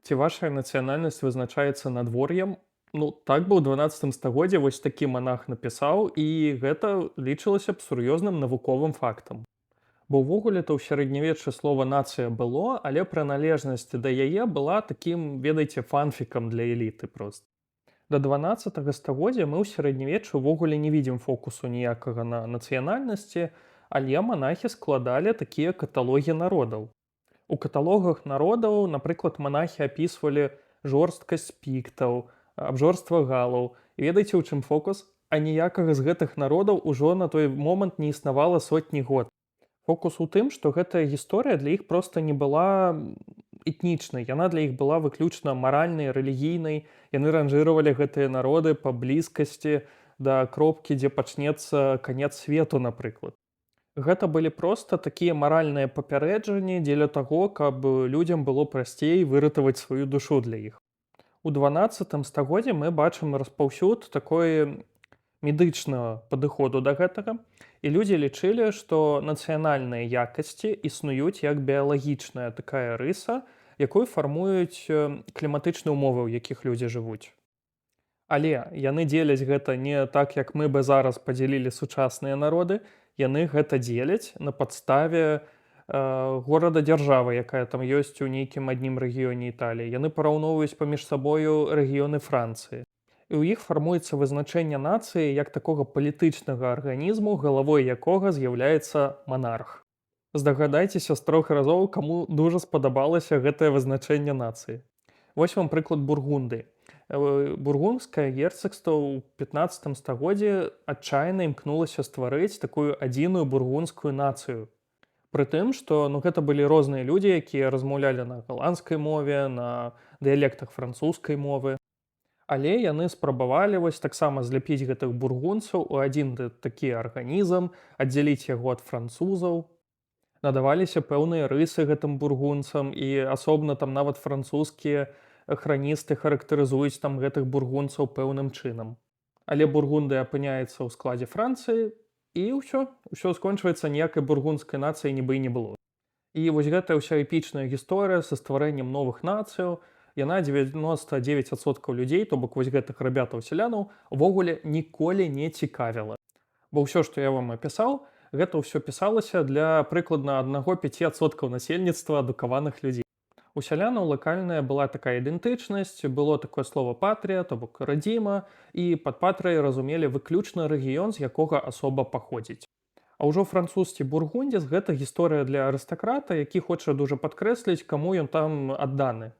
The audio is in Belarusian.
Ці вашая нацыянальнасць вызначаецца надвор'ем? Ну, так бы ў 12 стагоддзе вось такі манах напісаў, і гэта лічылася б сур'ёзным навуковым фактам. Бо ўвогуле-то ў сярэднявеччы слова «нацыя» было, але прыналежнасць да яе была такім, ведаеце, фанфікам для эліты проста. Да 12 стагоддзя мы ў сярэднявеччы ўвогуле не видим фокусу ніякага на нацыянальнасці, але манахі складалі такія каталогі народаў. У каталогах народаў, напрыклад, манахі апісвалі жорсткасць піктаў, абжорства галаў. І ведаеце, у чым фокус? А ніякага з гэтых народаў ужо на той момант не існавала сотні год. Фокус у тым, што гэтая гісторыя для іх проста не была этнічнай, яна для іх была выключна маральнай, рэлігійнай. Яны ранжыравалі гэтыя народы па блізкасці да кропкі, дзе пачнецца канец свету, напрыклад. Гэта былі проста такія маральныя папярэджанні дзеля таго, каб людзям было прасцей выратаваць сваю душу для іх. У 12 стагоддзі мы бачым распаўсюд такой медычнага падыходу да гэтага, і людзі лічылі, што нацыянальныя якасці існуюць як біялагічная такая рыса, якую фармуюць кліматычныя ўмовы, у якіх людзі жывуць. Але яны дзеляць гэта не так, як мы бы зараз падзялілі сучасныя народы, яны гэта дзеляць на падставе горада дзяржавы, якая там ёсць у нейкім адным рэгіёне Італіі. Яны параўноўваюць паміж сабою рэгіёны Францыі. І ў іх фармуецца вызначэнне нацыі як такога палітычнага арганізму, галавой якога з'яўляецца манарх. Здагадайцеся з трох разоў, каму дужа спадабалася гэтае вызначэнне нацыі. Вось вам прыклад Бургунды. Бургундскае герцагства ў 15 стагоддзі адчайна імкнулася стварыць такую адзіную бургундскую нацыю. Пры тым, што, ну, гэта былі розныя людзі, якія размаўлялі на галандскай мове, на дыялектах французскай мовы. Але яны спрабавалі вось таксама зляпіць гэтых бургунцаў у адзін такі арганізм, аддзяліць яго ад французаў. Надаваліся пэўныя рысы гэтым бургунцам, і асобна там нават французскія храністы характарызуюць там гэтых бургунцаў пэўным чынам. Але Бургундыя апыняецца ў складзе Францыі, і ўсё, ўсё скончваецца, ніякай бургундскай нацыі нібы і не было. І вось гэтая ўся эпічная гісторыя са стварэннем новых нацыяў, яна 99% людзей, то бок вось гэтых рабятаў сялянаў, увогуле ніколі не цікавіла. Бо ўсё, што я вам апісаў, гэта ўсё пісалася для прыкладна 1-5% насельніцтва, адукаваных людзей. У сялянаў лакальная была такая ідэнтычнасць, было такое слово «патрія», то бок радзіма, і пад патрыяй разумелі выключна рэгіён, з якога асоба паходзіць. А ўжо француз ці бургундзец — гэта гісторыя для арыстакрата, які хоча дужа падкрэсліць, каму ён там адданы.